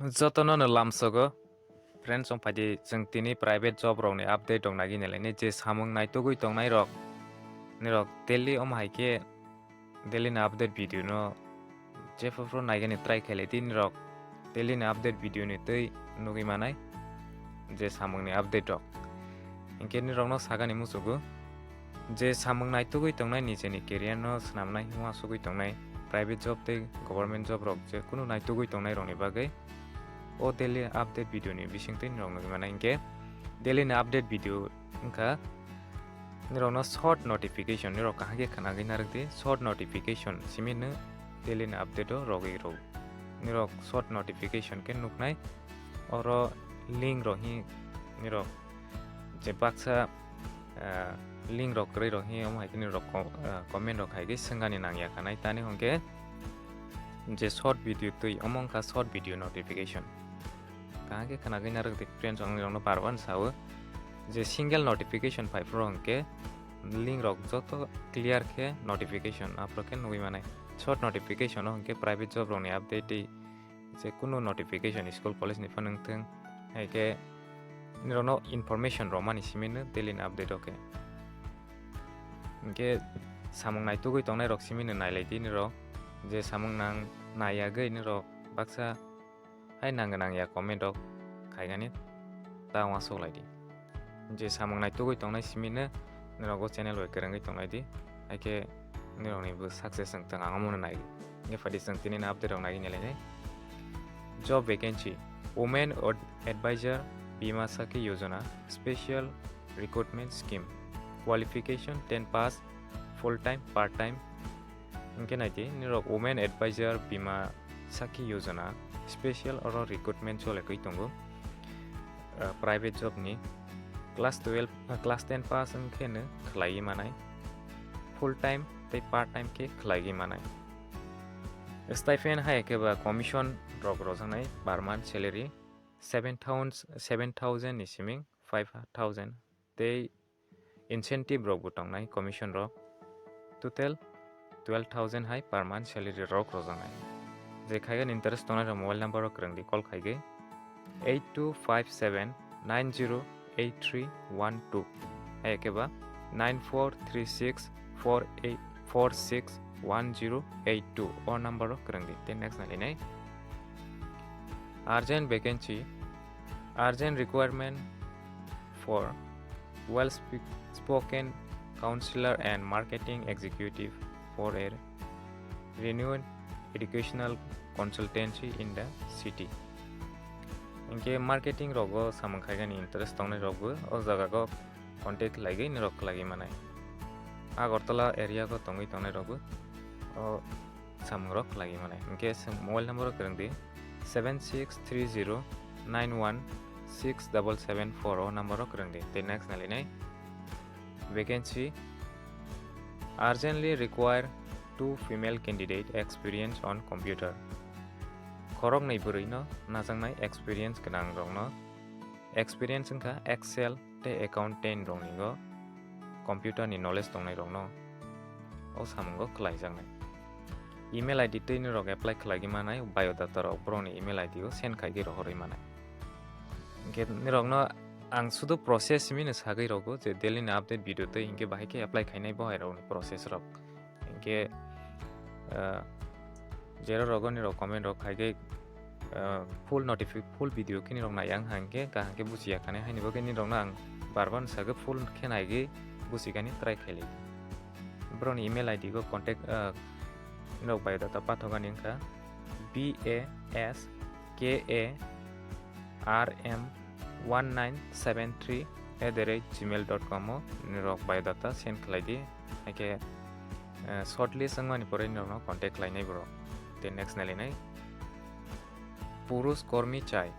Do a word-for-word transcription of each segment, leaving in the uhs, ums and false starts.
Jotono no lamsogo. Friends, chwng phaidi chwng tini private job rokni update rok nagini lainai, je samung naitugwi tongnai rok, nirok daily omo hai khe daily ni update video no jephuru naigani try khailai di, nirok daily ni update video ni twi nugwi manai je samung ni update rok. Hinkhe nirokno sagani muchugo. Je samung naitugwi tongnai, nijeni career no swnamnai hwnwi asugwi tongnai, private job tei government job rok je kunu naitugwi tongnai rokni bagwi o daily update video ni bisingtwi norok nugwi manai. Hinkhe daily ni update video wngkha nirokno short notification, nirok kaham khe khwnagwi narwk di, short notification simi no daily ni update o rogwi rw. Nirok short notification khe nuknai, oro link rok hi nirok je baksa ah, link rok kwrwi rok hi omo hai khe nirok co-, ah, comment rok hai khe swngani nangya kha nai tani hwnkhe je short video twi omo wngkha short video notification. Kaham khe khwnagwi narwk di friends, ang nirokno bar bar sao je single notification phai phuru hwnkhe link rok joto clear khe notification aphuru khe nugwi manai. Short notification o hwnkhe private job rokni update tei je kunu notification school college ni phano wngthung, hai khe nirokno information romani simi no daily ni update o khe. Hinkhe samung naitugwi tongnai rok simi no nailai di nirok, je samung nang naiyagwi nirok baksa hai nang nangya comment rok khaigani ta uansuk lai di. Je samung naitugwi tongnai simi no nirok o channel bai kwrwngwi tonglai di, hai khe nirokni bo success wngthung, ang omono nai. Hinkhe phaidi chwng tini ni update rok nagini lainai. Job vacancy, Women Ad-, Advisor Bima Sakhi Yojana, Special Recruitment Scheme, Qualification ten pass, Full Time, Part Time. Hinkhe nai di, nirok Women Advisor Bima Sakhi Yojana, Special oro recruitment cholekwi tongo. Ah, private job ni class twelve, ah, class ten pass wngkhe no khlaiwi manai, full time tei part time khe khlaiwi manai. Stipend hai khe ba commission rok rwjaknai per month salary seven thousand, seven thousand ni siming five thousand tei incentive rok bo tongnai, commission rok, total twelve thousand hai per month salary rok rwjaknai. Je khaigan interest tongnai rok mobile number o kwrwng di, call khaigwi eight two five seven nine zero eight three one two, hai khe ba nine four three six four eight four six one zero eight two o number o kwrwng di. Tei next nai lainai, urgent vacancy, urgent requirement for well speak, spoken counselor and marketing executive for a renowned educational consultancy in the city. Hinkhe marketing rogo samung khaigani interest tongnai rokbo o jaga o contact khlaigwi norok khlaigwi manai. Agartala area o tongwi tongnai rokbo o samung rok khlaigwi manai. Hinkhe chwng mobile number o kwrwng di seven six three zero nine one six double seven four o number o kwrwng di. Tei next nai lainai, vacancy, urgently require two female candidate experience on computer. Khoroknwi bwrwi no najaknai experience gwnang rok no. Experience wngkha Excel tei accountant rokni o computer ni knowledge tongnai rok no o samungo khlaijaknai. Email I D twi norok apply khlaigwi manai, biodata rok borokni email I D o send khaigwi rohorwi manai. Hinkhe norokno ang sudu process simi no sagwi rogo je daily ni update video tei hinkhe bahai khe apply khainai bo hai rokni process rok. Hinkhe, ah, jero rogo nirok comment rok khaigwi, ah, full notifi-, full video khe nirok nai ang hangkhe kaham khe bujiya khanai, haini bagwi nirokno ang bar bar sagwi full khe naigwi bujigani try khailai. Borokni email I D go contact, ah, nirok biodata pathogani wngkha B A S K A R M one nine seven three at the rate gmail dot com o nirok biodata send khlai di. Haikhe, eh, shortlist wngmani pore nirokno contact khlainai borok. Tei next nailainai, পুরুষ কর্মী চাই।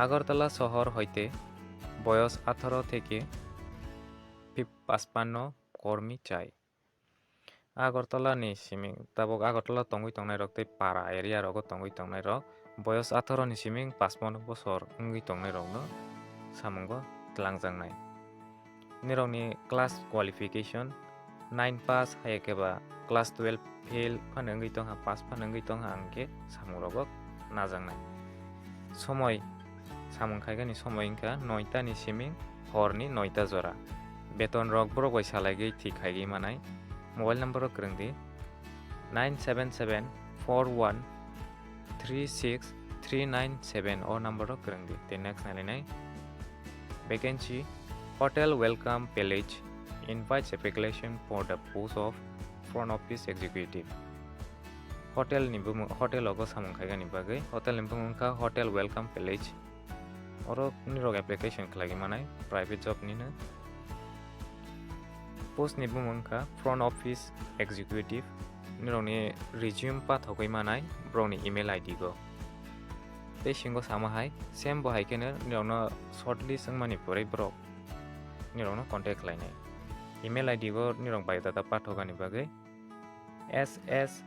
আগরতলা শহর হইতে বয়স আঠারো থেকে পি-, পাঁচপান্ন কর্মী চাই। Agartala ni siming, tabuk Agartala tongwi tongnai rok tei para area rogo tongwi tongnai rok, boyos atharo ni siming pachpanno bosor wngwi tongnai rokno samungo twlangjaknai. Nirokni class qualification nine pass, hai khe ba class twelve fail phano wngwi tongkha, pass phano wngwi tongkha, ang khe samung rogo najaknai. Somoi, samung khaigani somoi wngkha noita ni simi horni noita jora. Beton rok borok bai salaigwi thik khaigwi manai. Mobile number rok kwrwng di, nine seven seven four one three six three nine seven, o number rok kwrwng di. Tei next nailainai vacancy, Hotel Welcome Palace invites application for the post of front office executive. Hotel ni bumung, hotel rogo samung khaigani bagwi, hotel ni bumung wngkha Hotel Welcome Palace. Oro nirok application khlaigwi manai, private job nino. Post ni bumung wngkha front office executive. Nirokni resume pathogwi manai borokni email I D go. Tei singo sama hai, same bo hai kheno nirokno shortlist wngmani pore borok nirokno contact khlainai. Email I D go nirok biodata pathogani bagwi S S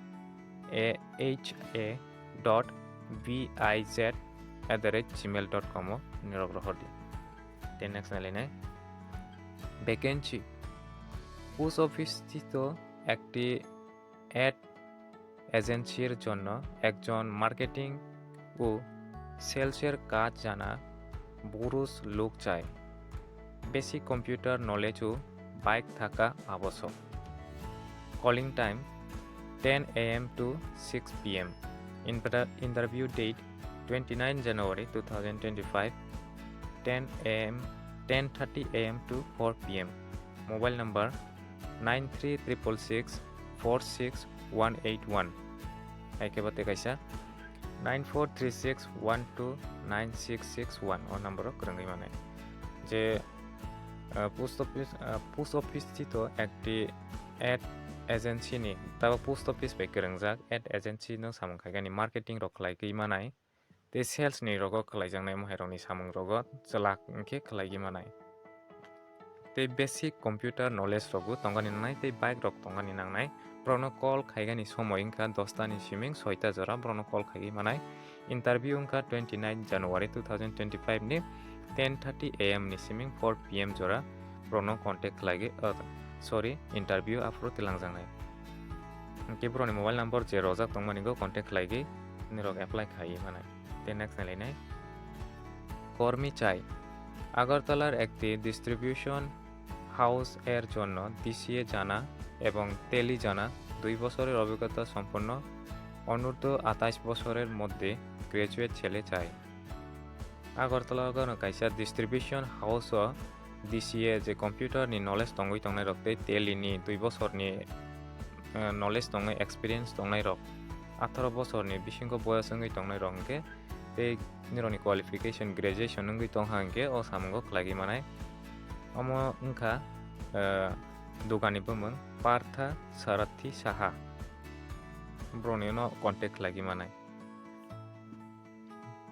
A H A dot B I Z at the rate gmail dot com o nirok rohor di. Tei next nailainai vacancy, post office স্থিত একটি ad agency র জন্য একজন মার্কেটিং ও সেলসের কাজ জানা পুরুষ লোক চায়। বেসিক কম্পিউটার নলেজ ও বাইক থাকা আবশ্যক। Calling time ten A M to six P M. Inter- interview date twenty-nine January two thousand twenty-five, ten A M, ten thirty A M to four P M. Mobile number nine three triple six four six one eight one. Hai khe bo tei kaisa nine four three six one two nine six six one, o number o kwrwngwi manai. Je, uh, post office, uh, post office স্থিত একটি ad agency ni, tabo post office bai kwrwngjak ad agency no samung khaigani marketing rok khlaigwi manai. Tei sales ni rogo khlaijaknai mohai rokni samung rogo chwla hwnkhe khlaigwi manai. Tei basic computer knowledge rokbo tongani nangnai, tei bike rok tongani nangnai. Borokno call khaigani somoi wngkha dosta ni siming soita jora, borokno call khaigwi manai. Interview wngkha twenty-nine January two thousand twenty-five ni ten thirty A M ni siming four P M jora, borokno contact khlaigwi, uh, sorry, interview aphuru twlangjaknai. Hwnkhe borokni mobile number je rojak tongmani go contact khlaigwi nirok apply khaiwi manai. Tei next nailainai. কর্মী চাই। আগরতলার একটি distribution house এর জন্য ডিসিএ জানা এবং টেলি জানা, দুই বছরের অভিজ্ঞতা সম্পন্ন, অনূর্ধ্ব আঠাশ বছরের মধ্যে গ্র্যাজুয়েট ছেলে চাই। Agartala o gana kaisa distribution house o D C A je computer ni knowledge tongwi tongnai rok tei teli ni dui bosor ni, eh, knowledge tongnai, experience tongnai rok, atharo bosor ni bisingo boyos wngwi tongnai rok hwnkhe tei nirokni qualification graduation wngwi tongkha hwnkhe o samungo khlaigwi manai. Omo wngkha, eh, dogani bumung Partha Sarathi Saha, borokni no contact khlaigwi manai.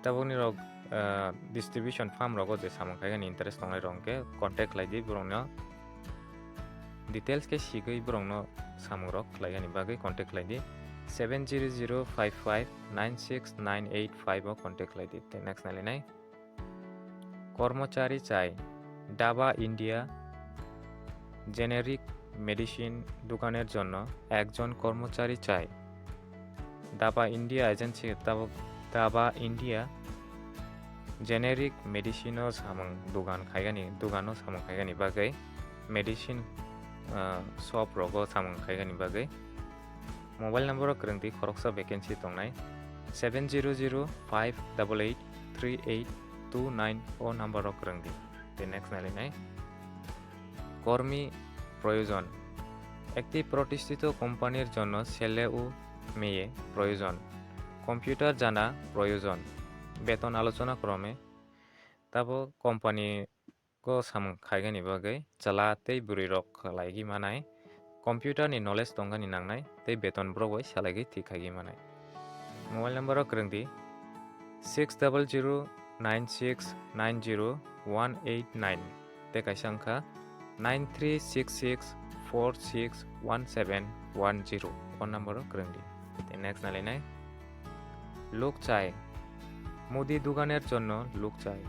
Tabukni rok, ah, distribution farm rogo je samung khaigani interest tongnai rok hwnkhe contact khlai di borokno. Details khe sigwi borokno samung rok khlaigani bagwi contact khlai di. Seven zero zero five five nine six nine eight five o contact khlai di. Tei next nailainai. কর্মচারী চাই। দাবা India generic medicine দোকানের জন্য একজন কর্মচারী চাই। Daba India agency, Daba, Daba India generic medicine o samung dogan khaigani, dogano samung khaigani bagwi, medicine, ah, shop rogo samung khaigani bagwi. Mobile number o kwrwng di, khoroksa vacancy tongnai, seven zero zero five double eight three eight two nine o number o kwrwng di. Tei next nailainai. কর্মী প্রয়োজন। একটি প্রতিষ্ঠিত কোম্পানির জন্য ছেলে ও মেয়ে প্রয়োজন। কম্পিউটার জানা প্রয়োজন। বেতন আলোচনা ক্রমে। Tabuk company o samung khaigani bagwi chwla tei bwrwi rok khlaigwi manai, computer ni knowledge tongani nangnai tei beton borok bai salaigwi thik khaigwi manai. Mobile number o kwrwng di, six double zero nine six nine zero one eight nine tei kaisa wngkha nine three six six four six one seven one zero, o number o kwrwng di. Tei next nailainai, লোক চাই, মুদি দোকানের জন্য লোক চাই।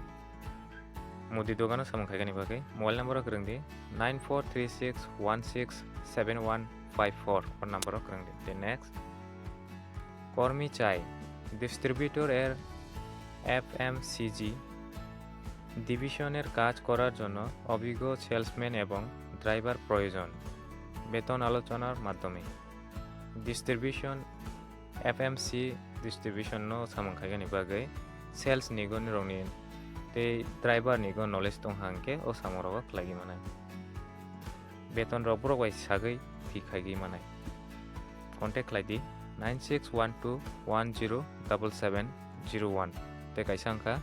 Mudi dogano samung khaigani bagwi mobile number o kwrwng di, nine four three six one six seven one five four, o number o kwrwng di. Tei next, কর্মী চাই, distributor er FMCG ডিভিশনের কাজ করার জন্য অভিজ্ঞ সেলসম্যান এবং ড্রাইভার প্রয়োজন। বেতন আলোচনার মাধ্যমে। Distribution, FMC distribution no samung khaigani bagwi sales ni go nirokni tei driver ni go knowledge tong hangkhe o samung rogo khlaigwi manai. Beton rok borok bai sagwi thwi khaigwi manai. Contact khlai di nine six one two one zero double seven zero one tei kaisa wngkha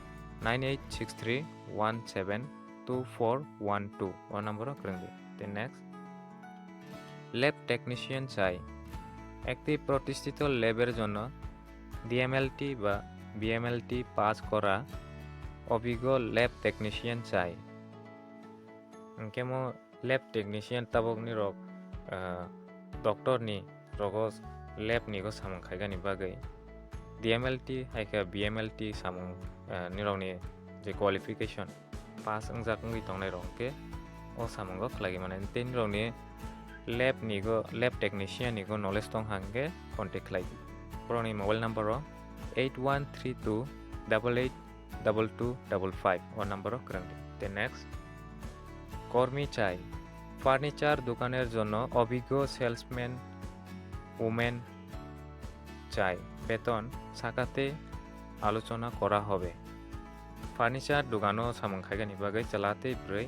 nine eight six three one seven two four one two o number o kwrwng di. Tei next, lab technician chai. একটি প্রতিষ্ঠিত ল্যাবের জন্য ডিএমএলটি বা BMLT pass করা অভিজ্ঞ lab technician চাই। Hwnkhe mo lab technician tabok nirok, ah, doctor ni rogo lab ni go samung khaigani bagwi D M L T hai khe B M L T samung, ah, nirok ni je qualification pass wngjak wngwi tongnai rok hwnkhe o samung go khlaiwi mano. Tei nirok ni lab ni go, lab technician ni go knowledge tong hwnkhe contact khlai di. Borok ni mobile number o eight one three two double eight double two double five o number o kwrwng di. Tei next, কর্মী চাই। ফার্নিচার দোকানের জন্য অভিজ্ঞ salesman women চাই। বেতন সাকাতে আলোচনা করা হবে। Furniture dogano samung khaigani bagwi chwla tei bwrwi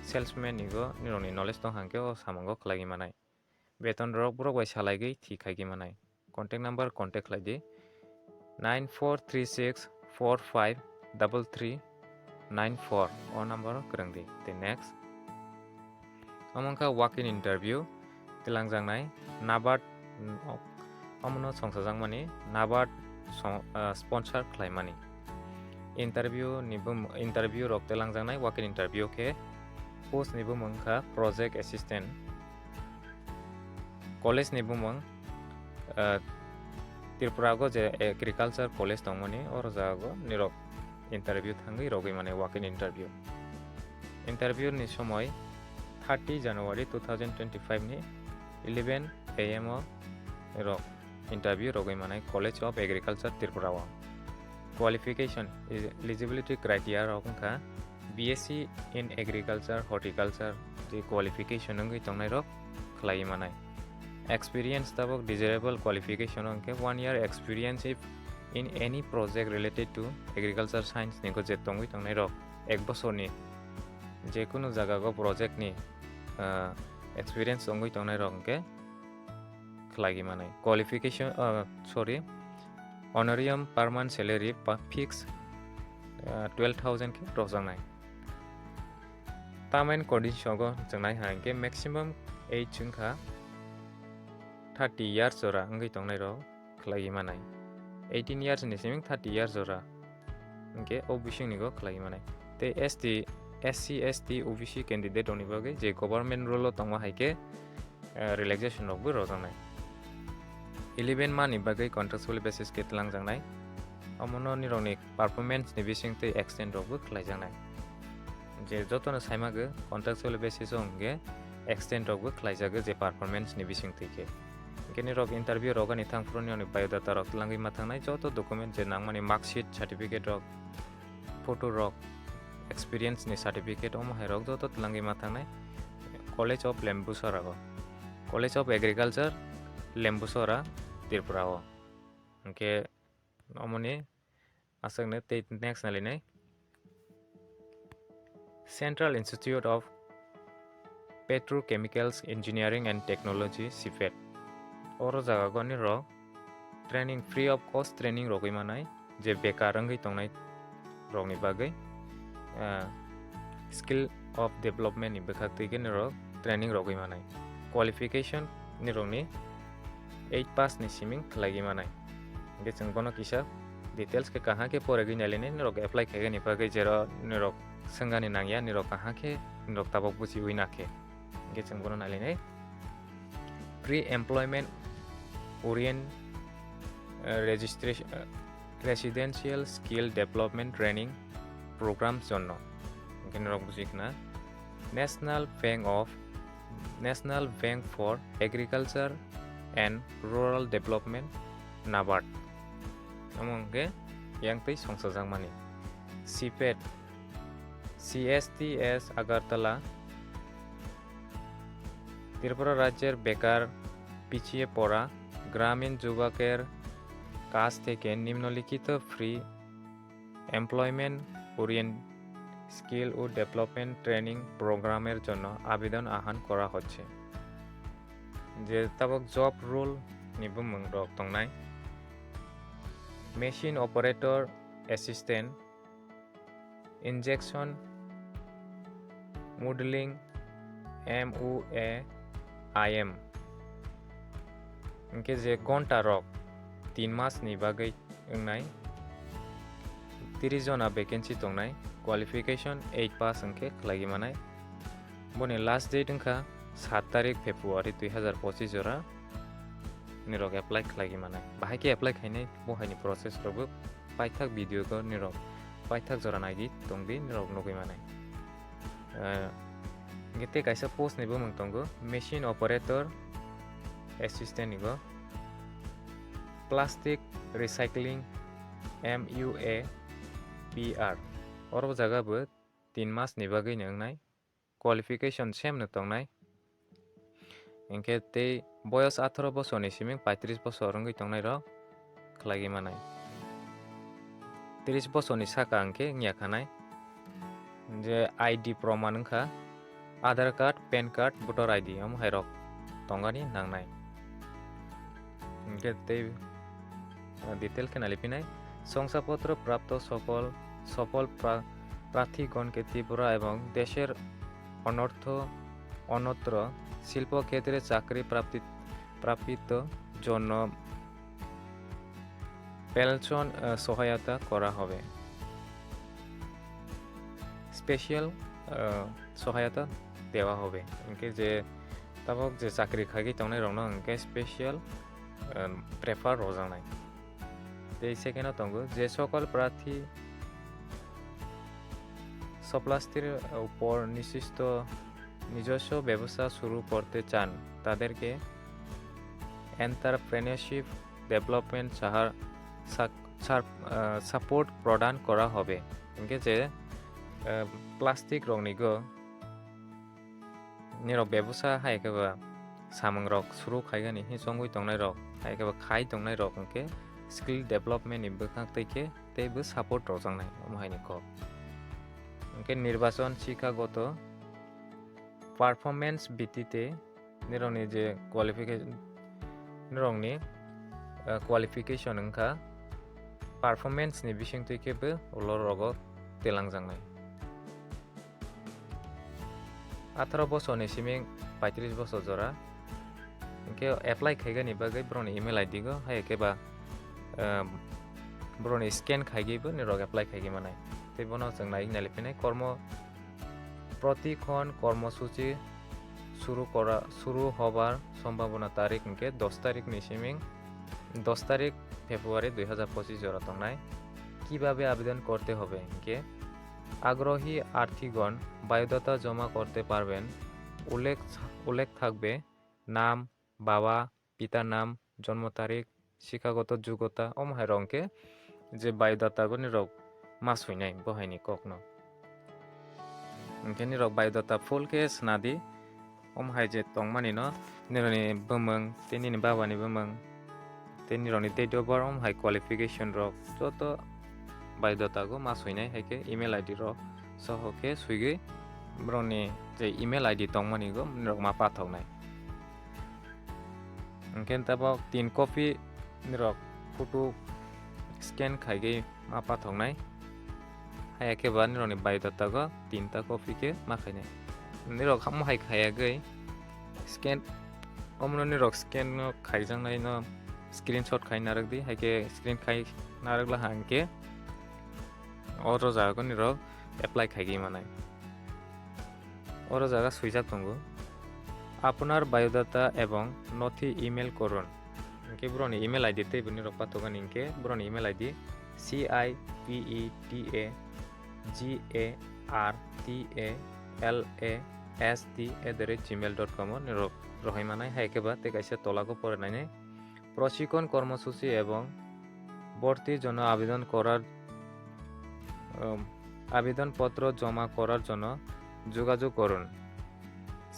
salesman ni go nirokni knowledge tong hangkhe o samungo khlaigwi manai. Beton rok borok bai salaigwi thwi khaigwi manai. Contact number contact khlai di nine four three six four five double three nine four o number o kwrwng di. Tei next, omo wngkha walk-in interview twlangjaknai NABARD, mm, omono songchajakmani NABARD song-, ah, sponsor khlaimani. Interview ni bum-, interview rok twlangjaknai walk-in interview khe post ni bumung wngkha project assistant. College ni bumung, ah, Tripura go je agriculture college tongmani, oro jaga go nirok interview thangwi rogwi mane walk-in interview. Interview ni somoi thirty January two thousand twenty-five ni eleven A M o rok interview rogwi mane College of Agriculture Tripura o. Qualification, eligibility criteria rok wngkha B S C in Agriculture, Horticulture, tei qualification wngwi tongnai rok khlaiwi manai. Experience tabok desirable qualification wngkhe one year experience if in any project related to agriculture science ni go je tongwi tongnai rok ek bosorni je kunu jaga go project ni, ah, experience wngwi tongnai rok hwnkhe khlaiwi manai. Qualification, ah, sorry, honorarium per month salary pa fix, ah, twelve thousand khe rwjaknai. Term and condition go chwng nai hai hwnkhe maximum age wngkha thirty years jora wngwi tongnai rok khlaiwi manai. Eighteen years ni simi thirty years jora hwnkhe o bising ni go khlaiwi manai. Tei S T, S C, S T, O B C candidate rokni bagwi je government rule o tongma hai khe, eh, relaxation rokbo rwjaknai. Eleven month ni bagwi contractual basis khe twlangjaknai. Omono nirokni performance ni bisingtwi extend rokbo khlaijaknai. Je jotono saimago contractual basis o hwnkhe extend rokbo khlaijago je performance ni bisingtwi khe. Hwnkhe nirok interview rogani thangphuru nirokni biodata rok twlangwi ma thangnai, joto document je nangmani marksheet, certificate rok, photo rok, experience ni certificate, omo hai rok joto twlangwi ma thangnai College of Lembusora o, College of Agriculture, Lembusora, Tripura o. Hwnkhe omoni aswkno tei next nailainai. Central Institute of Petrochemicals Engineering and Technology, CIPET. Oro jaga go nirok training, free of cost training rogwi manai, je bekar wngwi tongnai rokni bagwi, ah, skill of development ni bwkhak twi khe nirok training rogwi manai. Qualification nirokni eight pass ni siming khlaiwi manai. Hwnkhe chwng bono kisa details khe kaham khe poregwi nailainai, nirok apply khaigani bagwi jero nirok swngani nangya, nirok kaham khe nirok tabok buchiwi nakhe. Hwnkhe chwng bono nailainai. Pre-employment orient, eh, registration, eh, residential skill development training program jonno. Hwnkhe nirok buji khna National Bank of, National Bank for Agriculture and Rural Development, NABARD. Omo hwnkhe yang twi songchajakmani. CPET, CSTS Agartala, Tripura রাজ্যের বেকার, পিছিয়ে পড়া গ্রামীণ যুবকের কাছ থেকে নিম্নলিখিত free employment Orient skill ও development training প্রোগ্রামের জন্য আবেদন আহ্বান করা হচ্ছে. Je tabok job role ni bumung rok tongnai, machine operator assistant, injection molding, MOAIM. Hwnkhe je gonta rok tin mas ni bagwi wngnai, tris jona vacancy tongnai, qualification eight pass hwnkhe khlaiwi manai. Boni last date wngkha sat tarik February dui hazar pochis jora nirok apply khlaiwi manai. Bahai khe apply khainai, bo haini process rokbo paithak video go nirok paithak jora naidi tongdi nirok nugwi manai. Eh, hwnkhe tei kaisa post ni bumung tongo, machine operator assistant ni go, plastic recycling, MUAPR. Oro jaga bo tin mas ni bagwi ni wngnai, qualification same no tongnai. Hwnkhe tei boyos atharo bosor ni siming paitris bosor wngwi tongnai rok khlaiwi manai. Tris bosor ni saka hwnkhe wngya khanai. Je ID proman wngkha Aadhaar card, PAN card, voter ID, omo hai rok tongani nangnai. Hwnkhe tei, uh, detail khe naliphinai. শংসাপত্র প্রাপ্ত সকল সফল প্রা-, প্রার্থীগণকে ত্রিপুরা এবং দেশের অনর্থ, অন্যত্র শিল্পক্ষেত্রে চাকরি প্রাপ্তি, প্রাপ্তির জন্য পেনশন, আহ, সহায়তা করা হবে। Special, আহ, সহায়তা দেওয়া হবে. Hwnkhe je tabok je chakri khaiwi tongnai rokno hwnkhe special, um, prefer rwjaknai. Tei second o tongo, যে সকল প্রার্থী স্বপ্লাস্তির উপর নিশ্চিত নিজস্ব ব্যবসা শুরু করতে চান, তাদেরকে এন্টারপ্রেনারশিপ ডেভেলপমেন্ট সাহার-, সাক-, সার-, আহ, সাপোর্ট প্রদান করা হবে. Hwnkhe je, uh, plastic rokni go nirok bebosa hai khe ba samung rok suru khaigani hi chongwi tongnai rok, hai khe ba khai tongnai rok hwnkhe skill development ni bwkhak tei khe tei bo support rwjaknai omo hai ni kok. Hwnkhe nirbachon sikhagoto performance bhittite nirokni je qualification, nirokni, eh, qualification wngkha performance ni bisingtwi khe bo ulo rogo twlangjaknai. Atharo bosor ni siming paitris bosor jora. Hwnkhe apply khaigani bagwi borokni email ID go, hai khe ba, um, borokni scan khaigwi bo nirok apply khaigwi manai. Tei bono chwng nai nai phinai kormo protikhon kormosuchi suru kora, suru hobar sombhabona tarik hwnkhe dos tarik ni siming, dos tarik February dui hazar pochis jora tongnai. কিভাবে আবেদন করতে হবে? Hwnkhe আগ্রহী প্রার্থীগণ বায়োডাটা জমা করতে পারবেন। উল্লেখ, উল্লেখ থাকবে নাম, বাবা, পিতার নাম, জন্ম তারিখ, শিক্ষাগত যোগ্যতা, omo hai rok hwnkhe je biodata go nirok ma swinai bo hai ni kok no. Hwnkhe nirok biodata full khe swnadi. Omo hai je tongmani no nirokni bumung tei nini baba ni bumung tei nirokni date of birth, omo hai qualification rok joto biodata go ma swinai, hai khe email ID rok soho khe swigwi borokni je email ID tongmani go nirok ma pathoknai. Hwnkhe tabok tin copy nirok photo scan khaigwi ma pathoknai. Hai khe ba nirokni biodata go tinta copy khe ma khainai. Nirok omo hai khayagwi scan, omono nirok scan no khaijaknai no screenshot khai narwk di, hai khe screen khai narwk la hwnkhe oro jaga go nirok apply khaigwi manai. Oro jaga swijak tongo, "আপনার বায়োডাটা এবং নথি ইমেইল করুন।" Hwnkhe borokni email ID tei bini rok pathogani hwnkhe borokni email ID C I P E T A G A R T A L A S T at the rate gmail dot com o nirok rohoi manai, hai khe ba tei kaisa tola go pore nainai, "প্রশিক্ষণ কর্মসূচি এবং ভর্তির জন্য আবেদন করার, উম, আবেদনপত্র জমা করার জন্য যোগাযোগ করুন।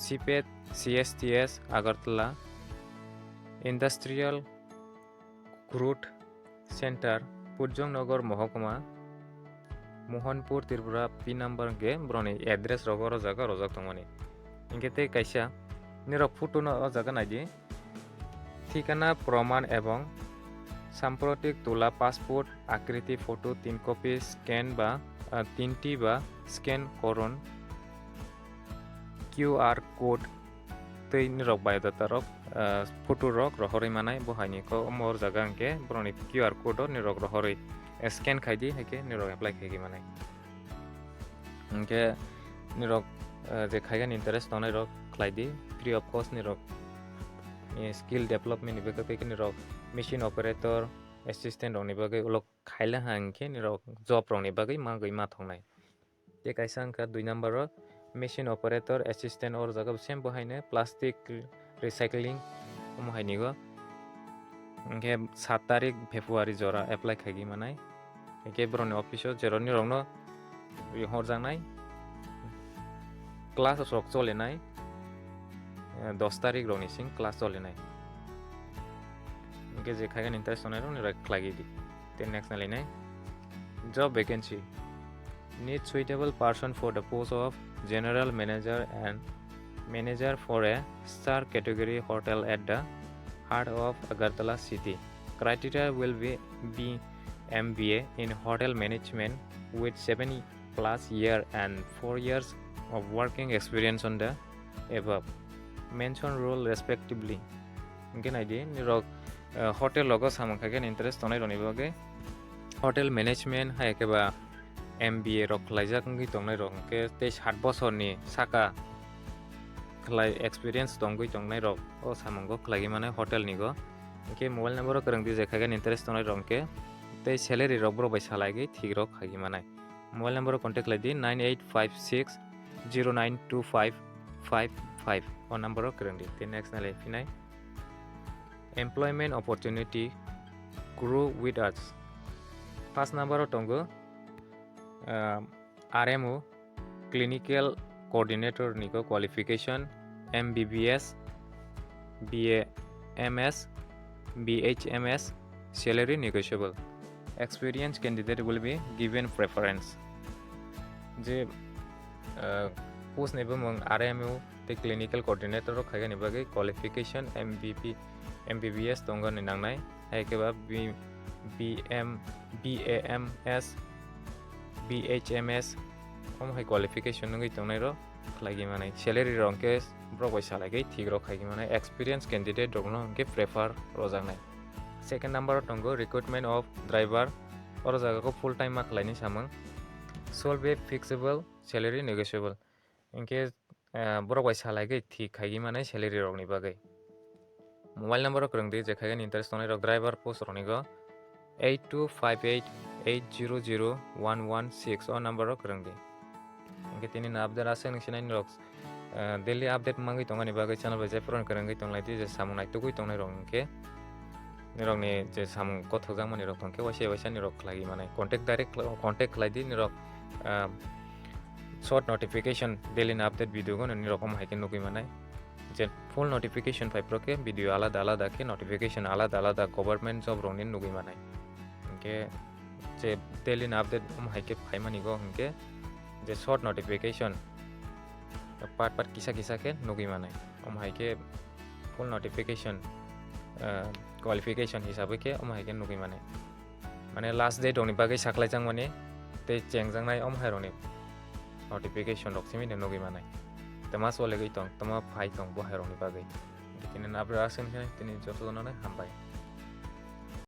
CIPET, CSTS, Agartala, industrial growth centre, Purjangnagar মহকুমা, Mohanpur, Tripura, pin number hwnkhe borokni address rogo oro jaga rojak tongmani. Hinkhe tei kaisa nirok photo no o jaga naidi. Thikana proman ebong samprotik tula passport akriti photo tin copy scan ba, ah, tinti ba scan koron Q R code tei nirok biodata rok, ah, photo rok rohorwi manai bo haini khe omo o jaga hwnkhe borokni Q R code o nirok rohorwi scan khaidi, haikhe nirok apply khaigwi manai. Hinkhe nirok, eh, je khaigani interest tongnai rok khlaidi, free of cost nirok, eh, skill development ni bagwi khe nirok machine operator, assistant rokni bagwi ulo khaila ha hinkhe nirok job rokni bagwi magwi ma thongnai. Tei kaisa wngkha dui number o machine operator, assistant, o jaga bo same bo haino plastic recycling omo haini go. Hinkhe sat tarik February jora apply khaigwi manai. Hinkhe borokni office o je nirokno rihorjaknai, class rok cholinai, eh, dos tarik rokni sing class cholinai. Hinkhe je khaigani interest tongnai rokni rok khlaigwi di. Tei next nalainai job vacancy. Need suitable person for the post of general manager and manager for a star category hotel at the heart of Agartala city. Criteria will be, be M B A in hotel management with seven plus year and four years of working experience on the above mentioned role respectively. Hinkhe naidi, nirok, eh, hotel rogo samung khaikhe interest tongnai rokni bagwi hotel management hai khe ba M B A rok khlaijak wngwi tongnai rok hinkhe tei sat bosorni saka khlai experience tongwi tongnai rok o samungo khlaigwi manai hotel ni go. Hinkhe mobile number o kwrwng di je khaikhe interest tongnai rok hinkhe tei salary rok borok bai salaigwi thik rok khaigwi manai. Mobile number o contact khlai di nine eight five six zero nine two five five five o number o kwrwng di. Tei next nalai phinai employment opportunity grow with us. First number o tongo, ah, R M O, clinical coordinator ni go qualification, M B B S, B A M S, B H M S, salary negotiable. Experienced candidate will be given preference. Je, ah, post ni bumung R M O tei clinical coordinator rok khaigani bagwi qualification M B B, M B B S tongani nangnai, hai khe ba B-, B M, B A M S, B H M S, omo hai qualification nungwi tongnai rok khlaigwi manai. Salary rok hwnkhe borok bai salaigwi thik rok khaigwi manai. Experience candidate rokno hwnkhe prefer rojaknai. Second number o tongo recruitment of driver, oro jaga khe full time ma khlaini samung. Shall be flexible, salary negotiable. Hinkhe, eh, borok bai salaigwi thik khaigwi manai salary rokni bagwi. Mobile number o kwrwng di je khaigani interest tongnai rok driver post rokni go eight two five eight eight zero zero one one six o number o kwrwng di. Hinkhe tini no update aswk nung sinai norok, eh, daily update mangwi tongani bagwi channel bai jephuran kwrwngwi tonglai di je samung naitugwi tongnai rok hinkhe nirokni je samung kothokjakmani rok tongkhe waisa waisa nirok khlaiwi manai contact direct, contact khlai di nirok, ah, short notification daily ni update video gono nirok omo hai khe nugwi manai. Je full notification phai phro khe video alada alada khe notification alada alada government job rokni nugwi manai. Hinkhe je daily ni update omo hai khe phaimani go hinkhe je short notification part part kisa kisa khe nugwi manai. Omo hai khe full notification, ah, qualification hisabwi khe omo hai khe nugwi manai. Mane last date rokni bagwi saklaijakmani tei chengjaknai omo hai rokni notification rok simi no nugwi manai. Tama solegwi tong, tama phai tong bo hai rokni bagwi. Tini nabra aswk tini joto jono hambai.